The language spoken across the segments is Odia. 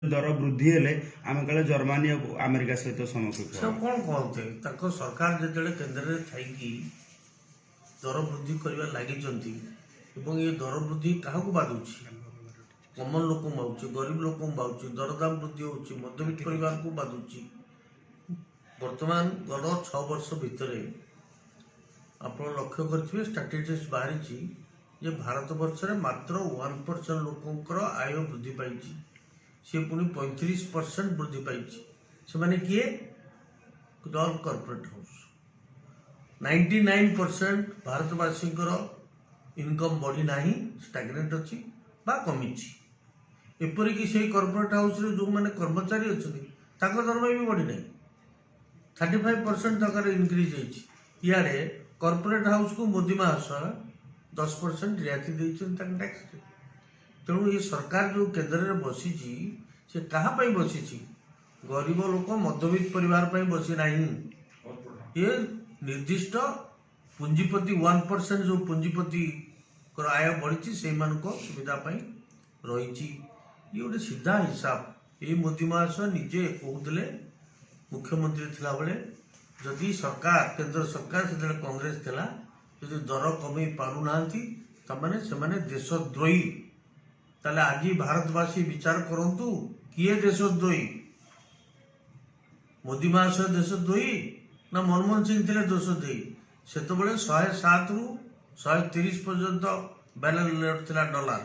ଦର ବୃଦ୍ଧି ହେଲେ ଆମେ କାଳେ ଜର୍ମାନୀ ଆଉ ଆମେରିକା ସହିତ ସମକକ୍ଷ ସେ ହେବା। କ'ଣ କହନ୍ତେ, ତାଙ୍କ ସରକାର ଯେତେବେଳେ କେନ୍ଦ୍ରରେ ଥାଇକି ଦର ବୃଦ୍ଧି କରିବା ଲାଗିଛନ୍ତି ଏବଂ ଏ ଦର ବୃଦ୍ଧି କାହାକୁ ବାଧୁଛି? କମନ ଲୋକଙ୍କୁ ବାଧୁଛି, ଗରିବ ଲୋକଙ୍କୁ ବାଧୁଛି, ଦରଦାମ ବୃଦ୍ଧି ହେଉଛି, ମଧ୍ୟବିତ୍ତ ପରିବାରକୁ ବାଧୁଛି। ବର୍ତ୍ତମାନ ଗତ 6 ବର୍ଷ ଭିତରେ ଆପଣ ଲକ୍ଷ୍ୟ କରିଥିବେ, ଷ୍ଟାଟିଷ୍ଟିକ୍ସ ବାହାରିଛି ଯେ ଭାରତବର୍ଷରେ ମାତ୍ର 1% ଲୋକଙ୍କର ଆୟ ବୃଦ୍ଧି ପାଇଛି। ସିଏ ପୁଣି 35% ବୃଦ୍ଧି ପାଇଛି। ସେମାନେ କିଏ? All corporate house. 99% ଭାରତବାସୀଙ୍କର ଇନକମ୍ ବଢ଼ିନାହିଁ, ଷ୍ଟାଗନେଣ୍ଟ ଅଛି ବା କମିଛି। ଏପରିକି ସେଇ କର୍ପୋରେଟ୍ ହାଉସ୍ରେ ଯେଉଁମାନେ କର୍ମଚାରୀ ଅଛନ୍ତି, ତାଙ୍କ ଦରମା ବି ବଢ଼ିନାହିଁ। 35% ତାଙ୍କର ଇନକ୍ରିଜ୍ ହେଇଛି। ଇଆଡ଼େ କର୍ପୋରେଟ୍ ହାଉସ୍କୁ ମୋଦି ମହାଶୟ 10% ରିହାତି ଦେଇଛନ୍ତି ତାଙ୍କ ଟ୍ୟାକ୍ସରେ। ତେଣୁ ଏ ସରକାର ଯେଉଁ କେନ୍ଦ୍ରରେ ବସିଛି, ସେ କାହା ପାଇଁ ବସିଛି? ଗରିବ ଲୋକ, ମଧ୍ୟବିତ୍ତ ପରିବାର ପାଇଁ ବସି ନାହିଁ। ଇଏ ନିର୍ଦ୍ଦିଷ୍ଟ ପୁଞ୍ଜିପତି 1%, ଯେଉଁ ପୁଞ୍ଜିପତିଙ୍କର ଆୟ ବଢ଼ିଛି, ସେଇମାନଙ୍କ ସୁବିଧା ପାଇଁ ରହିଛି। ଇଏ ଗୋଟେ ସିଧା ହିସାବ। ଏଇ ମୋଦି ମହାଶୟ ନିଜେ କହୁଥିଲେ ମୁଖ୍ୟମନ୍ତ୍ରୀ ଥିଲାବେଳେ, ଯଦି ସରକାର, କେନ୍ଦ୍ର ସରକାର, ସେତେବେଳେ କଂଗ୍ରେସ ଥିଲା, ଯଦି ଦର କମେଇ ପାରୁନାହାନ୍ତି, ତାମାନେ ସେମାନେ ଦେଶଦ୍ରୋହୀ। ତାହେଲେ ଆଜି ଭାରତବାସୀ ବିଚାର କରନ୍ତୁ, କିଏ ଦେଶଦ୍ରୋହୀ? ମୋଦି ମହାଶୟ ଦେଶଦ୍ରୋହୀ ନା ମନମୋହନ ସିଂ ଥିଲେ ଦେଶଦ୍ରୋହୀ? ସେତେବେଳେ 107ରୁ 130 ପର୍ଯ୍ୟନ୍ତ ବ୍ୟାରେଲ ରେଟ୍ ଥିଲା ଡଲାର।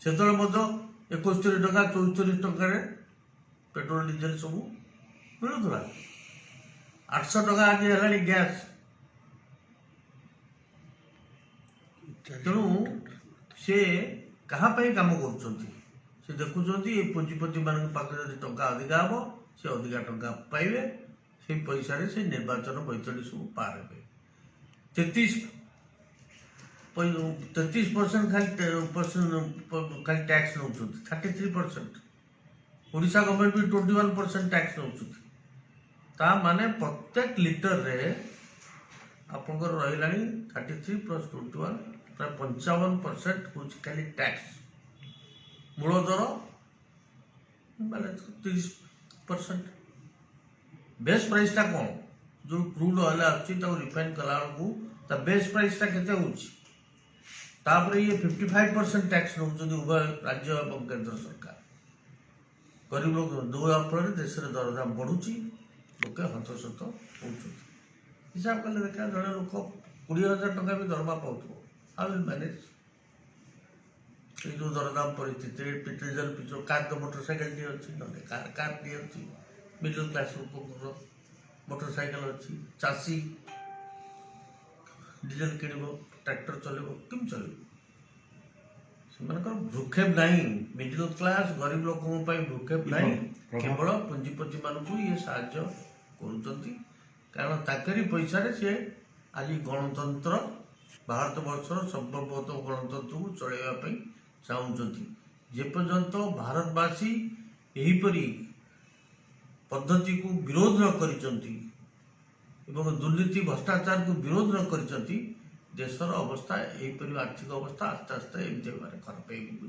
ସେତେବେଳେ ମଧ୍ୟ 71 ଟଙ୍କା, 74 ଟଙ୍କାରେ ପେଟ୍ରୋଲ, ଡିଜେଲ ସବୁ ମିଳୁଥିଲା। 800 ଟଙ୍କା ଆଜି ହେଲାଣି ଗ୍ୟାସ୍। ତେଣୁ ସେ କାହା ପାଇଁ କାମ କରୁଛନ୍ତି? ସେ ଦେଖୁଛନ୍ତି, ଏ ପୁଞ୍ଜିପତି ମାନଙ୍କ ପାଖରେ ଯଦି ଟଙ୍କା ଅଧିକା ହବ, ସେ ଅଧିକା ଟଙ୍କା ପାଇବେ। ସେଇ ପଇସାରେ ସେ ନିର୍ବାଚନ ବୈତରଣୀ ସବୁ ପାର ହେବେ। 33% ଖାଲି ପରସେଣ୍ଟ ଖାଲି ଟ୍ୟାକ୍ସ ନେଉଛନ୍ତି, 33%। ଓଡ଼ିଶା ଗଭର୍ଣ୍ଣମେଣ୍ଟ ବି 21% ଟ୍ୟାକ୍ସ ନେଉଛନ୍ତି। ତା ମାନେ ପ୍ରତ୍ୟେକ ଲିଟରରେ ଆପଣଙ୍କର ରହିଲାଣି 33 ପ୍ଲସ୍ 21, ପ୍ରାୟ 55% ହେଉଛି ଖାଲି ଟ୍ୟାକ୍ସ। ମୂଳ ଦର ମାନେ 30%। ବେସ୍ ପ୍ରାଇସ୍ଟା କ'ଣ? ଯେଉଁ କ୍ରୁଡ୍ ଅଏଲ୍ ଆସୁଛି, ତାକୁ ରିଫାଇନ୍ କଲା ବେଳକୁ ତା ବେସ୍ ପ୍ରାଇସ୍ଟା କେତେ ହେଉଛି? ତାପରେ ଇଏ 55% ଟ୍ୟାକ୍ସ ନେଉଛନ୍ତି, ଉଭୟ ରାଜ୍ୟ ଏବଂ କେନ୍ଦ୍ର ସରକାର। ଗରିବ ଲୋକ ଦେବା ଫଳରେ ଦେଶରେ ଦରଦାମ ବଢୁଛି, ଲୋକେ ହନ୍ତସନ୍ତ ହେଉଛନ୍ତି। ହିସାବ କଲେ ଦେଖିବା, ଜଣେ ଲୋକ 20,000 ଟଙ୍କା ବି ଦରମା ପାଉଥିବ, ହାଉ will manage ଏଇ ଯେଉଁ ଦରଦାମ ପରିସ୍ଥିତିରେ? ଡିଜେଲ ପିଛୁ କାର୍ ତ ମୋଟର ସାଇକେଲଟିଏ ଅଛି, ନହେଲେ କାର୍ଟିଏ ଅଛି। ମିଡଲ କ୍ଲାସ୍ ଲୋକଙ୍କର ମୋଟର ସାଇକେଲ ଅଛି। ଚାଷୀ ଡିଜେଲ କିଣିବ, ଟ୍ରାକ୍ଟର ଚଲେଇବ, କେମିତି ଚଲେଇବ? ସେମାନଙ୍କର ଭ୍ରୂକ୍ଷେପ ନାହିଁ। ମିଡଲ କ୍ଲାସ, ଗରିବ ଲୋକଙ୍କ ପାଇଁ ଭ୍ରୂକ୍ଷେପ ନାହିଁ। କେବଳ ପୁଞ୍ଜିପତିମାନଙ୍କୁ ଇଏ ସାହାଯ୍ୟ କରୁଛନ୍ତି, କାରଣ ତାଙ୍କରି ପଇସାରେ ସେ ଆଜି ଗଣତନ୍ତ୍ର, ଭାରତବର୍ଷର ସର୍ବପ୍ରଥମ ଗଣତନ୍ତ୍ରକୁ ଚଳାଇବା ପାଇଁ ଚାହୁଁଛନ୍ତି। ଯେପର୍ଯ୍ୟନ୍ତ ଭାରତବାସୀ ଏହିପରି ପଦ୍ଧତିକୁ ବିରୋଧ ନ କରିଛନ୍ତି ଏବଂ ଦୁର୍ନୀତି ଭ୍ରଷ୍ଟାଚାରକୁ ବିରୋଧ ନ କରିଛନ୍ତି, ଦେଶର ଅବସ୍ଥା ଏହିପରି, ଆର୍ଥିକ ଅବସ୍ଥା ଆସ୍ତେ ଆସ୍ତେ ଏମିତି ଭାବରେ ଖରାପ ହେଇଯିବ।